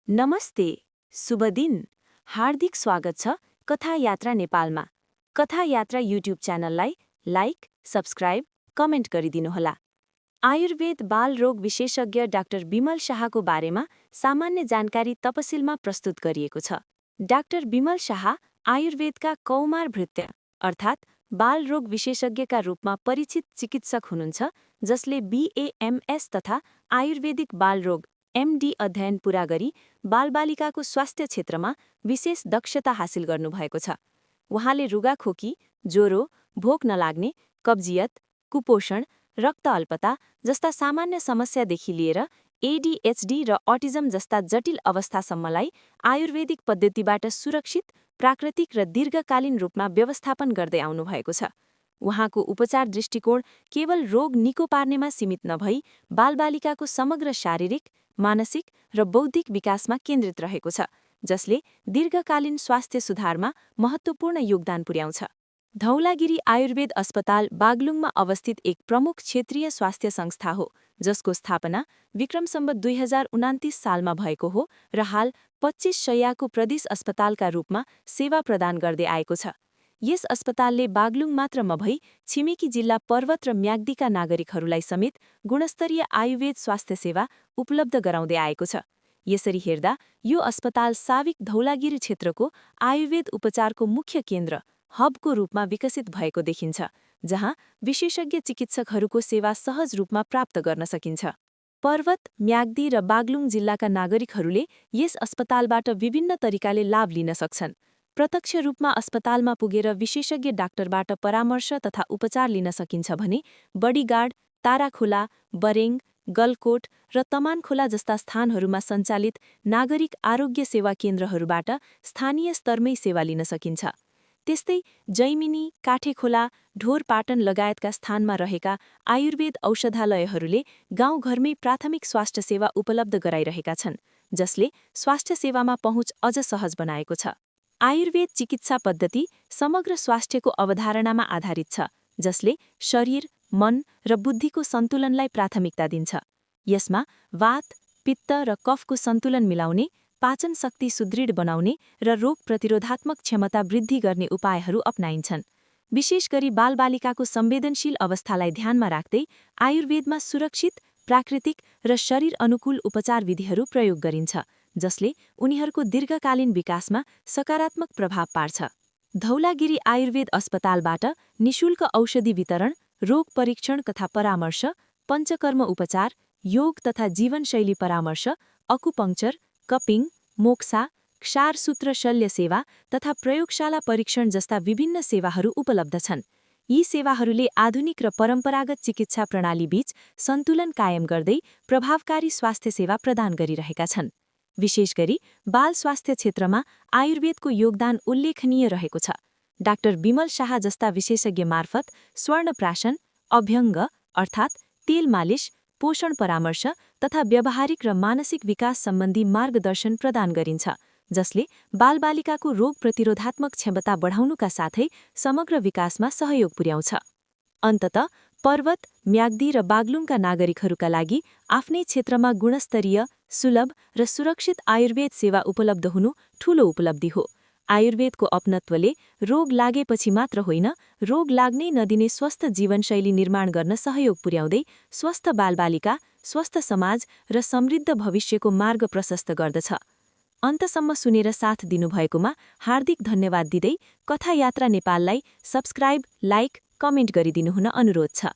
नमस्ते, शुभ दिन, हार्दिक स्वागत छ कथा यात्रा नेपालमा। कथा यात्रा युट्युब च्यानललाई लाइक, सब्स्क्राइब, कमेन्ट गरिदिनुहोला। आयुर्वेद बाल रोग विशेषज्ञ डाक्टर विमल शाहको बारेमा सामान्य जानकारी तपसिलमा प्रस्तुत गरिएको छ। डाक्टर विमल शाह आयुर्वेदका कौमार भृत्य अर्थात् बाल रोग विशेषज्ञका रूपमा परिचित चिकित्सक हुनुहुन्छ, जसले BAMS तथा आयुर्वेदिक बाल रोग MD अध्ययन पूरा गरी बालबालिकाको स्वास्थ्य क्षेत्रमा विशेष दक्षता हासिल गर्नुभएको छ। उहाँले रुगाखोकी, ज्वरो, भोक नलाग्ने, कब्जियत, कुपोषण, रक्त अल्पता जस्ता सामान्य समस्यादेखि लिएर ADHD र अटिजम जस्ता जटिल अवस्थासम्मलाई आयुर्वेदिक पद्धतिबाट सुरक्षित, प्राकृतिक र दीर्घकालीन रूपमा व्यवस्थापन गर्दै आउनुभएको छ। उहाँको उपचार दृष्टिकोण केवल रोग निको पार्नेमा सीमित नभई बालबालिकाको समग्र शारीरिक, मानसिक र बौद्धिक विकासमा केन्द्रित रहेको छ, जसले दीर्घकालीन स्वास्थ्य सुधारमा महत्त्वपूर्ण योगदान पुर्याउँछ। धौलागिरी आयुर्वेद अस्पताल बागलुङमा अवस्थित एक प्रमुख क्षेत्रीय स्वास्थ्य संस्था हो, जसको स्थापना विक्रम सम्वत 2029 सालमा भएको हो र हाल 25 शय्याको प्रदेश अस्पतालका रूपमा सेवा प्रदान गर्दै आएको छ। यस अस्पतालले बागलुङ मात्र नभई छिमेकी जिल्ला पर्वत र म्याग्दीका नागरिकहरूलाई समेत गुणस्तरीय आयुर्वेद स्वास्थ्य सेवा उपलब्ध गराउँदै आएको छ। यसरी हेर्दा यो अस्पताल साविक धौलागिरी क्षेत्रको आयुर्वेद उपचारको मुख्य केन्द्र, हबको रूपमा विकसित भएको देखिन्छ, जहाँ विशेषज्ञ चिकित्सकहरूको सेवा सहज रूपमा प्राप्त गर्न सकिन्छ। पर्वत, म्याग्दी र बागलुङ जिल्लाका नागरिकहरूले यस अस्पतालबाट विभिन्न तरिकाले लाभ लिन सक्छन्। प्रत्यक्ष रूपमा अस्पतालमा पुगेर विशेषज्ञ डाक्टरबाट परामर्श तथा उपचार लिन सकिन्छ भने बडीगार्ड, ताराखोला, बरेङ, गलकोट र तमानखोला जस्ता स्थानहरूमा सञ्चालित नागरिक आरोग्य सेवा केन्द्रहरूबाट स्थानीय स्तरमै सेवा लिन सकिन्छ। त्यस्तै जैमिनी, काठेखोला, ढोरपाटन लगायतका स्थानमा रहेका आयुर्वेद औषधालयहरूले गाउँघरमै प्राथमिक स्वास्थ्य सेवा उपलब्ध गराइरहेका छन्, जसले स्वास्थ्य सेवामा पहुँच अझ सहज बनाएको छ। आयुर्वेद चिकित्सा पद्धति समग्र स्वास्थ्यको अवधारणामा आधारित छ, जसले शरीर, मन र बुद्धिको सन्तुलनलाई प्राथमिकता दिन्छ। यसमा वात, पित्त र कफको सन्तुलन मिलाउने, पाचन शक्ति सुदृढ बनाउने र रोग प्रतिरोधात्मक क्षमता वृद्धि गर्ने उपायहरू अपनाइन्छन्। विशेष गरी बालबालिकाको संवेदनशील अवस्थालाई ध्यानमा राख्दै आयुर्वेदमा सुरक्षित, प्राकृतिक र शरीर अनुकूल उपचार विधिहरू प्रयोग गरिन्छ, जसले उनीहरूको दीर्घकालीन विकासमा सकारात्मक प्रभाव पार्छ। धौलागिरी आयुर्वेद अस्पतालबाट निशुल्क औषधि वितरण, रोग परीक्षण तथा परामर्श, पञ्चकर्म उपचार, योग तथा जीवनशैली परामर्श, अकुपङ्क्चर, कपिङ, मोक्सा, क्षारसूत्र शल्य सेवा तथा प्रयोगशाला परीक्षण जस्ता विभिन्न सेवाहरू उपलब्ध छन्। यी सेवाहरूले आधुनिक र परम्परागत चिकित्सा प्रणालीबीच सन्तुलन कायम गर्दै प्रभावकारी स्वास्थ्य सेवा प्रदान गरिरहेका छन्। विशेष गरी बाल स्वास्थ्य क्षेत्रमा आयुर्वेदको योगदान उल्लेखनीय रहेको छ। डाक्टर विमल शाह जस्ता विशेषज्ञ मार्फत स्वर्णप्राशन, अभ्यङ्ग अर्थात् तेल मालिश, पोषण परामर्श तथा व्यावहारिक र मानसिक विकास सम्बन्धी मार्गदर्शन प्रदान गरिन्छ, जसले बालबालिकाको रोग प्रतिरोधात्मक क्षमता बढाउनुका साथै समग्र विकासमा सहयोग पुर्याउँछ। अन्ततः पर्वत, म्याग्दी र बागलुङका नागरिकहरूका लागि आफ्नै क्षेत्रमा गुणस्तरीय, सुलभ र सुरक्षित आयुर्वेद सेवा उपलब्ध हुनु ठूलो उपलब्धि हो। आयुर्वेदको अपनत्वले रोग लागेपछि मात्र होइन, रोग लाग्नै नदिने स्वस्थ जीवनशैली निर्माण गर्न सहयोग पुर्याउँदै स्वस्थ बालबालिका, स्वस्थ समाज र समृद्ध भविष्यको मार्ग प्रशस्त गर्दछ। अन्तसम्म सुनेर साथ दिनुभएकोमा हार्दिक धन्यवाद दिँदै कथा यात्रा नेपाललाई सब्स्क्राइब, लाइक, कमेन्ट गरिदिनुहुन अनुरोध छ।